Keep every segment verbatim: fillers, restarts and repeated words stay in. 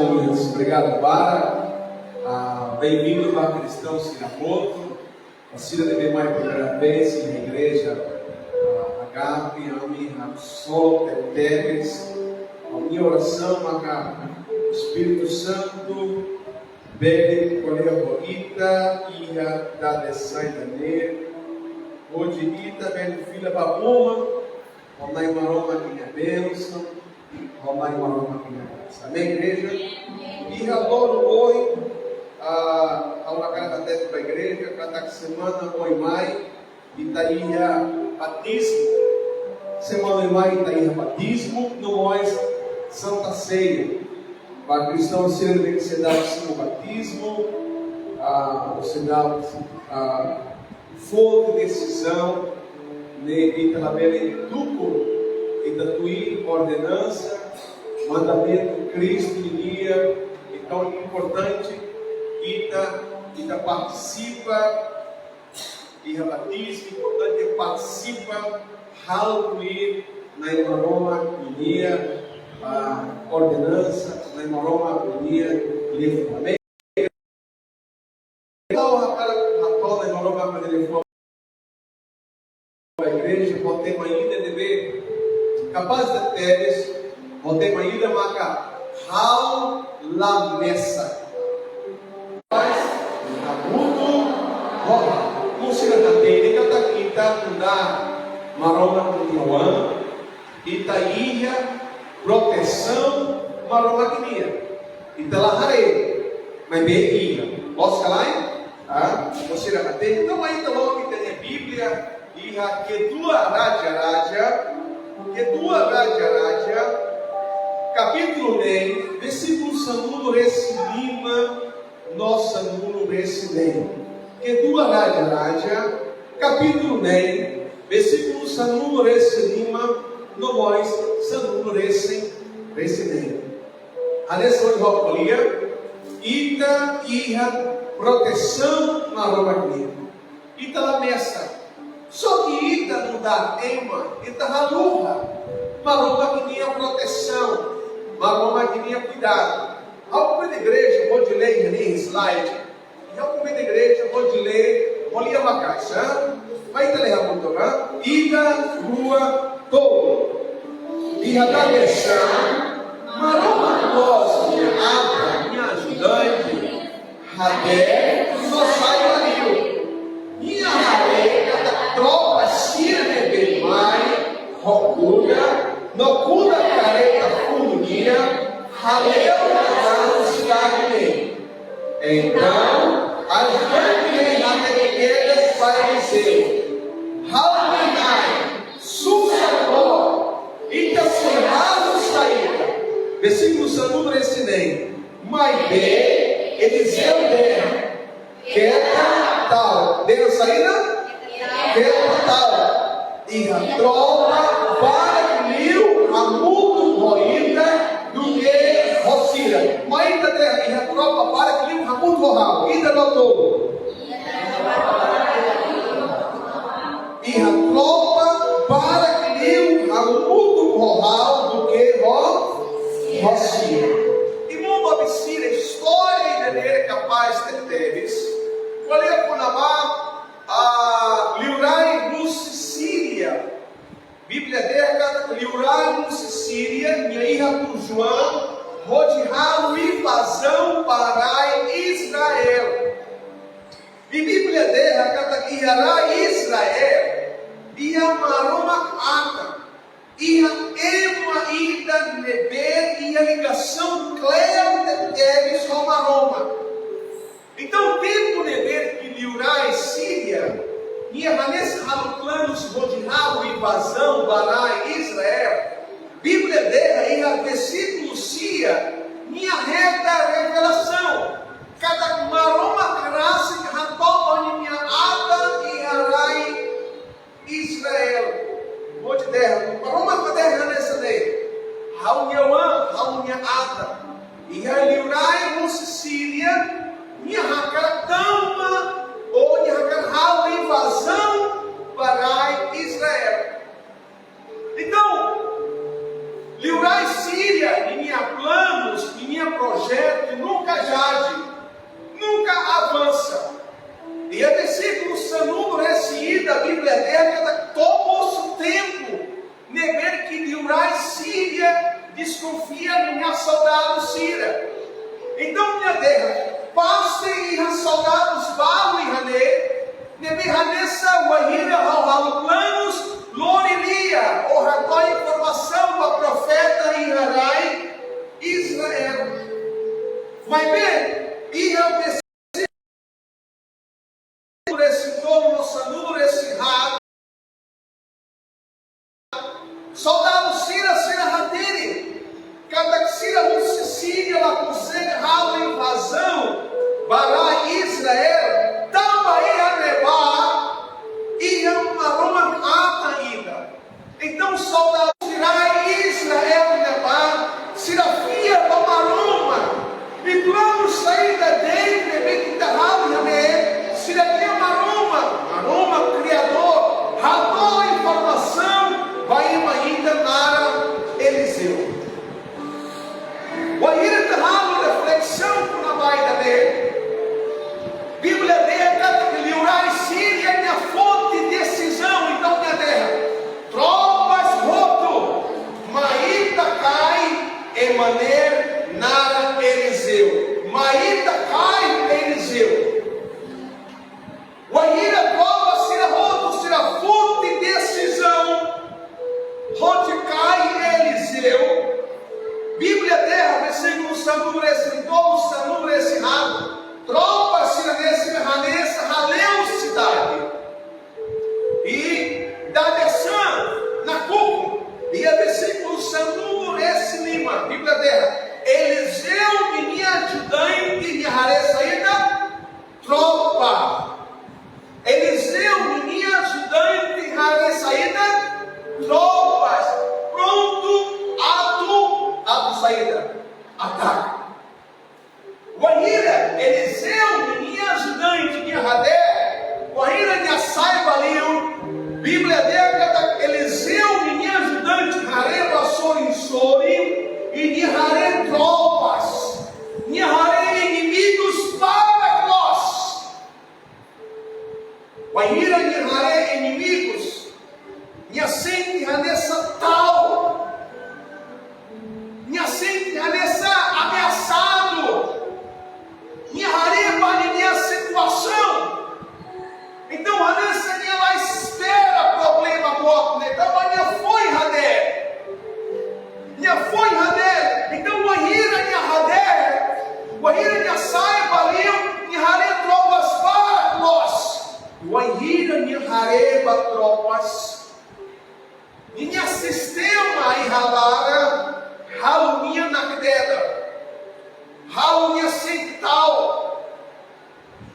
Obrigadu barak. Ah, bem-vindo ba kristaun sira hotu. Ba sira ne'ebé mai primeira vez iha igreja, ah, Agape, ami halo solo tebes. Ami-nia orasaun maka Espíritu Santu bele ko'alia ho ita iha dadeer-saan ida-ne'e, hodi ita bele fila ba uma ho Nai Maromak nia bensaun, ho Nai Maromak nia grasa. Amen, igreja? Iha loron ohin, ah, ha'u hakarak hatete ba igreja katak semana oin mai ita iha batizmu. Semana oin mai ita iha batizmu, no mós Santa Ceia. Ba kristaun sira ne'ebé seidauk simu batizmu, ah, ou seidauk, ah, foti desizaun, ne'e ita labele dukur, ita tuir ordenansa, mandamentu Kristu nian. Entaun importante ita, ita partisipa iha batizmu, importante partisipa, halo tuir Nai Maromak nia, ah, ordenansa, Nai Maromak nia liafuan. Amen. Entaun, hakarak hato'o Nai Maromak nia liafuan ba igreja, ho tema ida ne'ebé kapás tebes, ho tema ida maka ha'u la mesak. Mas, hamutuk ho ha'u. Irmaun sira hatene katak ita nu'udar Maromak nia oan, ita iha protesaun Maromak nian. Ita la haree, maibé iha. Loos ka lae? Ah, irmaun sira hatene. Entaun, mai ita loke ita-nia Bíblia iha Kedua Raja-raja, Kedua Raja-raja, kapítulu neen, versíkulu sanulu-resin-lima no sanulu-resin-neen. Kedua Raja-raja, kapítulu neen, versíkulu sanulu-resin-lima no mós sanulu-resin, resin-neen. Hanesan ohin ha'u ko'alia, ita iha protesaun Maromak nian. Ita la mesak. Só ke ita nu'udar ema, ita haluha Maromak nia protesaun, Maromak nia kuidadu. Ha'u konvida igreja hodi lee iha ne'e, slide. Ha'u konvida igreja hodi lee, hodi lee maka'as, ha? Mai ita lee hamutuk, ha? Ida, rua, tolu. Iha dadeer-saan, Maromak loos nia atan, nia ajudante, hadeer no sai ba li'ur. Nia haree katak tropa sira ne'ebé mai ho kuda, no kuda karreta funu nian, hale'u ba sidade ne'e. Entaun, ajudante hatete ba Eliseu: Ha'u-nia na'in susar loos, ita sei halo saida? Versíkulu sanulu-resin-neen. Maibé Eliseu dehan: Keta ta'uk. Dehan saida? Keta ta'uk. Iha tropa barak liu hamutuk ho ita duké ho sira. Mai ita dehan: Iha tropa barak liu hamutuk ho ha'u. Ida, rua, tolu. Iha tropa barak liu hamutuk ho ha'u duké ho, ho sira. Irmaun doben sira, istória ida-ne'e kapás tebes. Ko'alia kona-ba, ah, liurai husi Síria. Bíblia dehan katak liurai husi Síria nia iha tujuan hodi halo invazaun ba rai Israel. I Bíblia dehan katak iha rai Israel iha Maromak atan, iha ema ida ne'ebé iha ligasaun kle'an tebes ho Maromak. Entaun, tempu ne'ebé ke liurai Síria nia hanesan halo planus hodi halo invazaun ba rai Israel, Bíblia dehan iha versíkulu sia, nia hetan revelasaun katak Maromak rasik hato'o ninia atan iha rai Israel. Hodi dehan, Maromak dehan hanesan ne'e: Ha'u-nia oan, ha'u-nia atan, iha liurai husi Síria, nia hakarak tama, ou nia hakarak halo invazaun ba rai Israel. Entaun, liurai Síria ninia planus, ninia projetu nunka jadi, nunka avansa. Iha versíkulu sanulu-resin-ida, Bíblia dehan katak to'o mosu tempu ne'ebé ke liurai Síria deskonfia ninia soldadu sira. Entaun, nia dehan, pasti iha soldadu balu iha ne'e, ne'ebé hanesan wainhira ha'u halo planus lori lia, ou hato'o informasaun ba profeta iha rai Israel. Maibé, iha versíkulu resin-tolu no sanulu-resin-haat, soldadu sira, sira hatene katak sira husi Síria la konsege halo invazaun ba rai Israel, tanba iha ne'ebá iha Maromak atan ida. Entaun, soldadu sira iha Israel ne'ebá, sira fiar ba Maromak. I planu saida de'it ne'ebé ke ita halo iha ne'e, sira-nia Maromak, Maromak Kriadór, hato'o informasaun ba ema ida naran Eliseu. Wainhira ita halo reflesaun kona-ba ida-ne'e, Bíblia dehan katak liurai Síria nia foti desizaun, entaun nia dehan, tropas hotu, mai ita kaer ema ne'e naran Eliseu. Mai ita kaer Eliseu. Wainhira tropa sira hotu sira foti desizaun hodi kaer Eliseu, Bíblia dehan, versíkulu sanulu-resin-tolu, sanulu-resin-haat, tropa sira-ne'e sira hanesan hale'u sidade. I dadeer-saan nakukun, iha versíkulu sanulu-resin-lima, Bíblia dehan, Eliseu ninia ajudante nia haree saida? Tropa. Eliseu ninia ajudante haree saida? Tropas. Prontu atu, atu saida? Ataka. Wainhira Eliseu ninia ajudante nia haree, wainhira nia sai ba li'ur, Bíblia dehan katak Eliseu ninia ajudante haree ba sorin-sorin, i nia haree tropas. Nia haree inimigus barak loos. Wainhira nia haree inimigus, nia sente hanesan ta'uk. Nia sente hanesan ameasadu. Nia haree ba ninia situasaun. Entaun, hanesan nia la espera problema boot ne'e, tanba nia foin hadeer. Nia foin hadeer. Entaun, wainhira nia hadeer, wainhira nia sai ba li'ur, nia haree tropas barak loos. Wainhira nia haree ba tropas, ninia sistema iha laran halo nia nakdedar, halo nia sente ta'uk,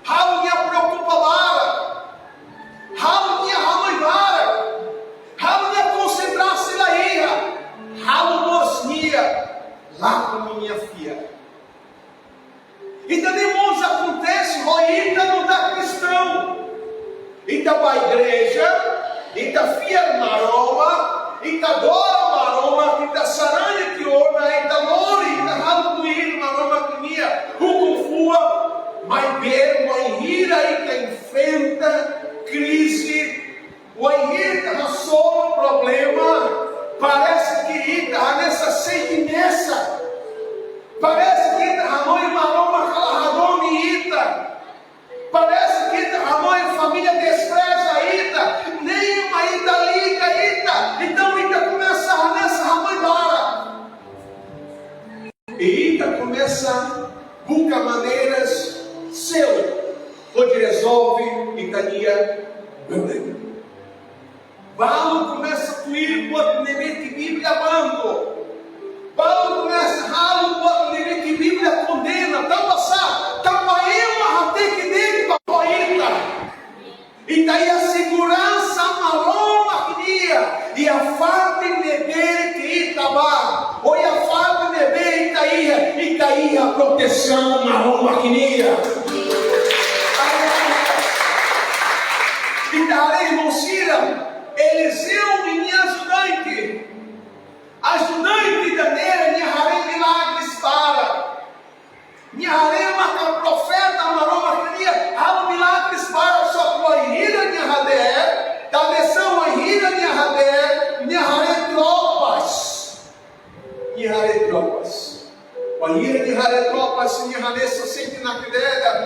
halo nia preokupa barak, halo nia hanoin barak, halo nia konsentrasaun la iha, halo mós nia lakon ninia fiar. Ida-ne'e mós akontese ho ita nu'udar kristaun. Ita bá igreja, ita fiar Maromak, ita adora Maromak, ita sarani tiha ona, ita lori, ita halo tuir Maromak ninia ukun-fuan, maibé wainhira ita enfrenta krize, wainhira ita hasoru problema, parese ke ita hanesan sente mesak. Parese ke ita hanoin Maromak la hadomi ita. Parese ke ita hanoin família despreza ita. Nein ema ida liga ita. Entaun ita komesa hanesan hanoin barak. I ita komesa buka maneiras seluk hodi rezolve ita-nia problema. Balu komesa tuir buat ne'ebé ke Bíblia bandu. Balu komesa halo buat ne'ebé ke Bíblia kondena. Tanba sá? Tanba ema hateke de'it ba ita. Ita iha seguransa Maromak nian iha fatin ne'ebé ke ita bá, ou iha fatin ne'ebé ita iha, ita iha protesaun Maromak nian. Ita haree, irmaun sira, Eliseu ninia ajudante. Ajudante ida-ne'e nia haree milagres barak. haree tropas. Wainhira nia haree tropas, nia hanesan sente nakdedar.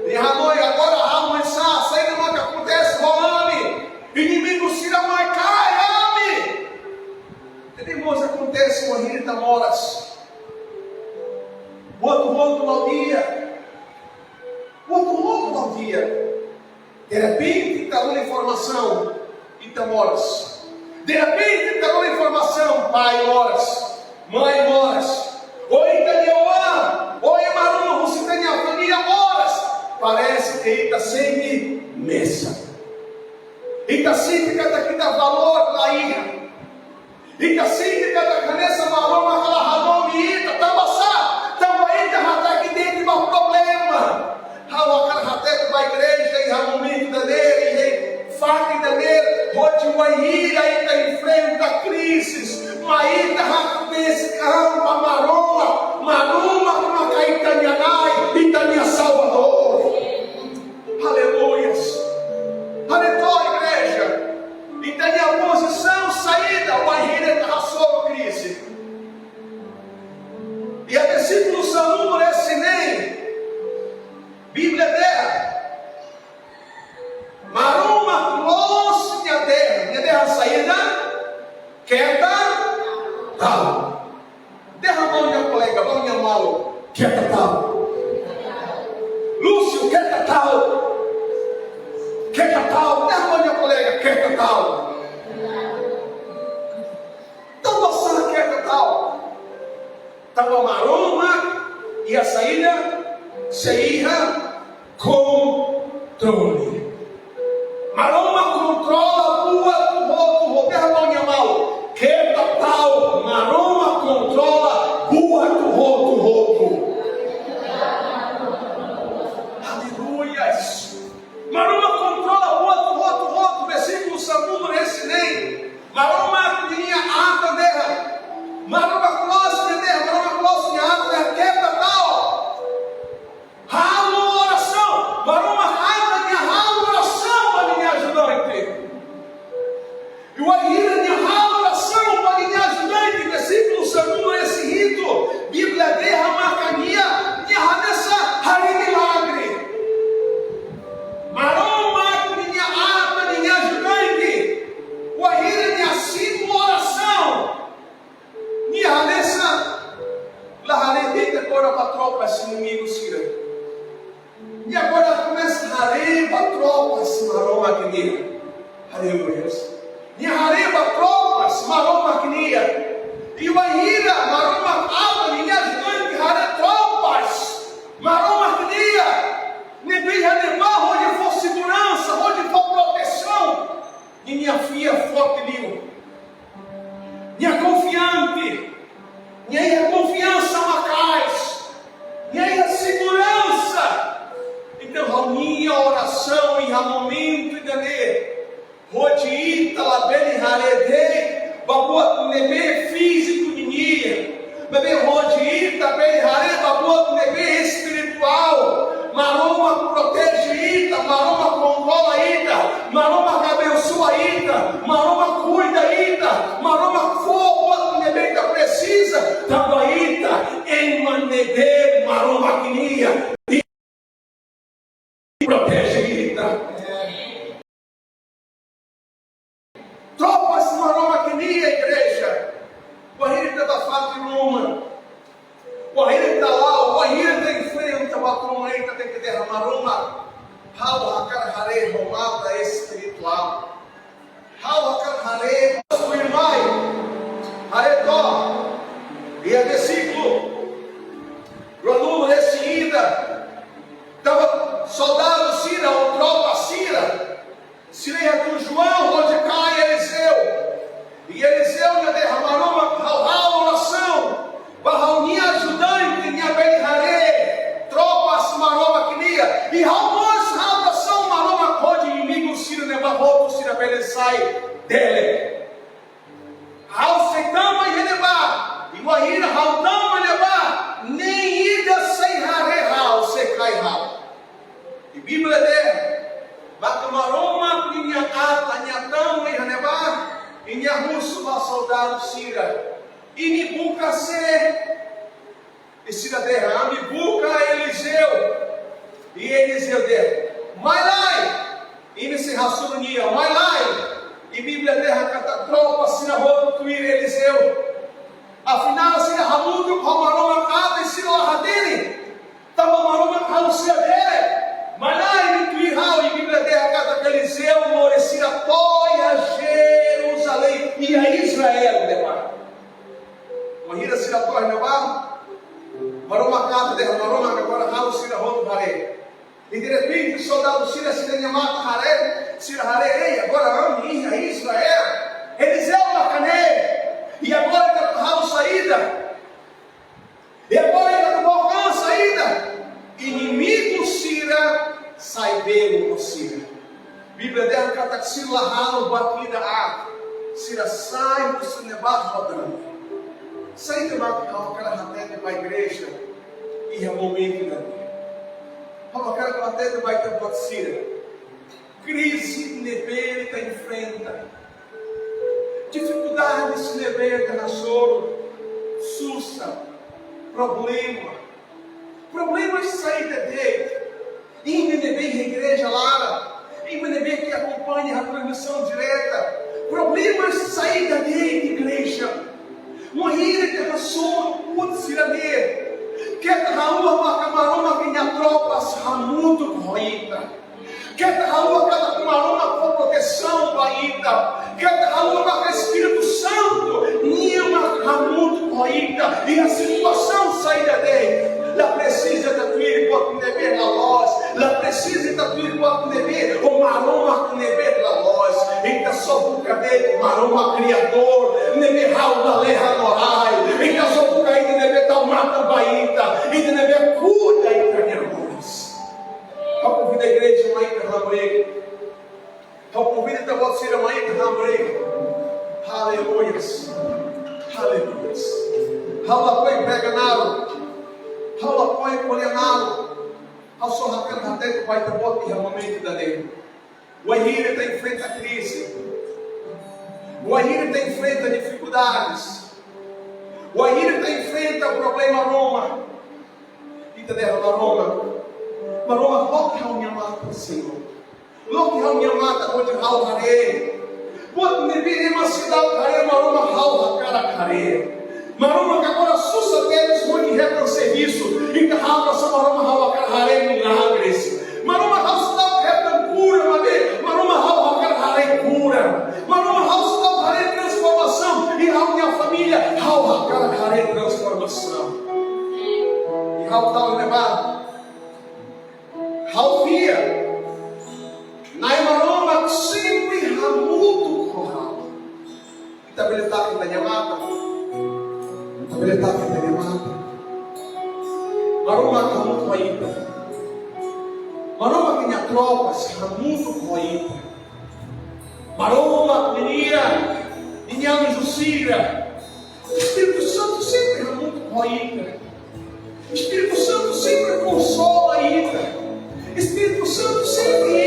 Nia hanoin, agora ha'u mesak, saida mak akontese ho ami. Inimigu sira mai kaer ami. Ida-ne'e mós akontese wainhira ita moras. Hotu-hotu la'o di'ak. Hotu-hotu la'o di'ak. Derrepente, ita rona informasaun, ita moras. Derrepente, ita rona informasaun, pai moras, mãe moras. Ou ita-nia oan, ou ema ruma husi ita-nia família moras. Parese ke ita sente mesak. Ita sente katak ita-nia valór la iha. Ita sente katak hanesan Maromak la hanoin ita, tanba sá? Tanba ita hateke de'it ba problema. Ha'u hakarak hatete ba igreja iha momentu ida-ne'e, iha fatin ida-ne'e, hodi wainhira ita enfrenta krize, mai ita hakbesik an ba Maromak, Maromak maka ita-nia Na'i, ita-nia Salvadór. Aleluia. Aleluia, igreja. Ita-nia pozisaun saida wainhira ita hasoru krize? Iha versíkulu sanulu-resin-neen, Bíblia dehan, Maromak loos nia dehan, nia dehan saida? Keta ta'uk. Dehan ba ó-nia kolega, ba ó-nia maluk, keta ta'uk. Lúcio, keta ta'uk. Keta ta'uk. Dehan ba ó-nia kolega, keta ta'uk. Tanba sá keta ta'uk? Tanba Maromak iha saida? Sei iha kontrole. Maromak kontrola buat hotu-hotu. Dehan ba ó-nia maluk, keta ta'uk, Maromak kontrola buat hotu-hotu. Aleluia. Maromak kontrola buat hotu-hotu. Versíkulu sanulu-resin-neen. Maromak nia atan dehan. Maromak loos nia dehan. Maromak loos nia atan dehan, keta ta'uk. Halo orasaun. Maromak atan nia halo orasaun ba ninia ajudante. I wainhira nia halo orasaun ba ninia ajudante, versíkulu sanulu-resin-hitu, Bíblia dehan maka nia, nia hanesan haree milagre. Maromak ninia atan, ninia ajudante, wainhira nia simu orasaun, nia hanesan la haree de'it agora ba tropas inimigu sira. Nia agora komesa haree ba tropas Maromak nian. Aleluia. Nia haree ba tropas Maromak nian. I wainhira Maromak atan ninia ajudante haree tropas Maromak nian, ne'ebé iha ne'ebá hodi fó seguransa, hodi fó protesaun, ninia fiar forte liu. Nia konfiante, nia iha konfiansa maka'as, nia iha seguransa. Entaun, ha'u-nia orasaun iha momentu ida-ne'e, hodi ita labele haree de'it ba buat ne'ebé fíziku nian, maibé hodi ita bele haree ba buat ne'ebé espirituál. Maromak proteje ita, Maromak kontrola ita, Maromak abensoa ita, Maromak kuida ita, Maromak fó buat ne'ebé ita presiza, tanba ita ema ne'ebé Maromak nian, proteje ita. Tropas Maromak nian, igreja. Wainhira ita bá fatin ruma, wainhira ita la'o, wainhira ita enfrenta buat ruma, ita tenke dehan: Maromak, ha'u hakarak haree ho matan espirituál. Ha'u hakarak haree ho matan espirituál. Haree to'ok iha versíkulu ruanulu-resin-ida. Tanba soldadu sira, ou tropa sira, sira iha tujuan hodi kaer Eliseu. I Eliseu nia dehan: Maromak, ha'u halo orasaun ba ha'u-nia ajudante, nia bele haree tropas Maromak nian. I ha'u mós halo orasaun, Maromak, hodi inimigu sira ne'ebá hotu sira bele sai delek. Ha'u sei tama iha ne'ebá, i wainhira ha'u tama ne'ebá, nein ida sei haree ha'u, sei kaer ha'u. I Bíblia dehan, maka Maromak ninia atan, nia tama iha ne'ebá, i nia husu ba soldadu sira: Imi buka sé? I sira dehan: Ami buka Eliseu. I Eliseu dehan: Mai lai. Imi sei hasoru nia, mai lai. I Bíblia dehan katak tropa sira hotu tuir Eliseu. Afinál, sira hamutuk ho Maromak aat, sira la hatene. Tanba Maromak halo sira dehan: Mai lai, imi tuir ha'u. I Bíblia dehan katak Eliseu lori sira to'o iha Jerusalém, iha Israel ne'ebá. Wainhira sira to'o iha ne'ebá, Maromak aat dehan, Maromak agora halo sira hotu haree. I derrepente, soldadu sira, sira-nia matan haree, sira haree, ei, agora ami iha Israel. Eliseu maka ne'e. I agora ita halo saida? I agora ita bá halo saida? Inimigu sira sai belu ho sira. Bíblia dehan katak sira la halo buat ida aat, sira sai husi ne'ebá ho drama. Saida mak ha'u hakarak hatete ba igreja iha momentu ida-ne'e? Ha'u hakarak hatete ba ita-boot sira. Krize ne'ebé ita enfrenta, difikuldades ne'ebé ita hasoru, susar, problema. Problema saida de'it? Imi ne'ebé iha igreja laran, imi ne'ebé ke akompaña transmisaun direta. Problema saida de'it, igreja? Wainhira ita hasoru buat sira-ne'e, keta haluha maka Maromak nia tropas hamutuk ho ita. Keta haluha katak Maromak fó protesaun ba ita. Keta haluha katak Espíritu Santu nia mak hamutuk ho ita iha situasaun saida de'it. La presiza ita tuir buat ne'ebé la loos. La presiza ita tuir buat ne'ebé, ou Maromak ne'ebé la loos. Ita só buka de'it Maromak Kriadór ne'ebé halo lalehan no rai. Ita só buka ida ne'ebé tau matan ba ita, ida ne'ebé kuda ita-nia moris. Ha'u konvida igreja mai ita hamriik. Ha'u konvida ita-boot sira mai ita hamriik. Aleluia. Aleluia. Ha'u lakohi prega naruk. Ha'u lakohi ko'alia naruk. Ha'u só hakarak hatete ba ita-boot iha momentu ida-ne'e. Wainhira ita enfrenta krize, wainhira ita enfrenta difikuldades, wainhira ita enfrenta problema ruma, ita dehan: Maromak, Maromak, loke ha'u-nia matan, Señór. Loke ha'u-nia matan hodi ha'u haree. Buat ne'ebé ema seidauk haree, Maromak, ha'u hakarak haree. Maromak, agora susar tebes hodi hetan servisu. Ita halo sá, Maromak, ha'u hakarak haree milagres. Maromak, ha'u seidauk hetan kura, maibé, Maromak, ha'u hakarak haree kura. Maromak, ha'u seidauk haree transformasaun iha ha'u-nia família, ha'u hakarak haree transformasaun. I ha'u tau iha ne'ebá, ha'u fiar Na'i Maromak sempre hamutuk ho ha'u. Ita bele taka ita-nia matan. Ita bele taka ita-nia matan. Maromak hamutuk ho ita. Maromak nia tropas hamutuk ho ita. Maromak nia, nia anju sira. Espíritu Santu sempre hamutuk ho ita. Espíritu Santu sempre konsola ita. Espíritu Santu sempre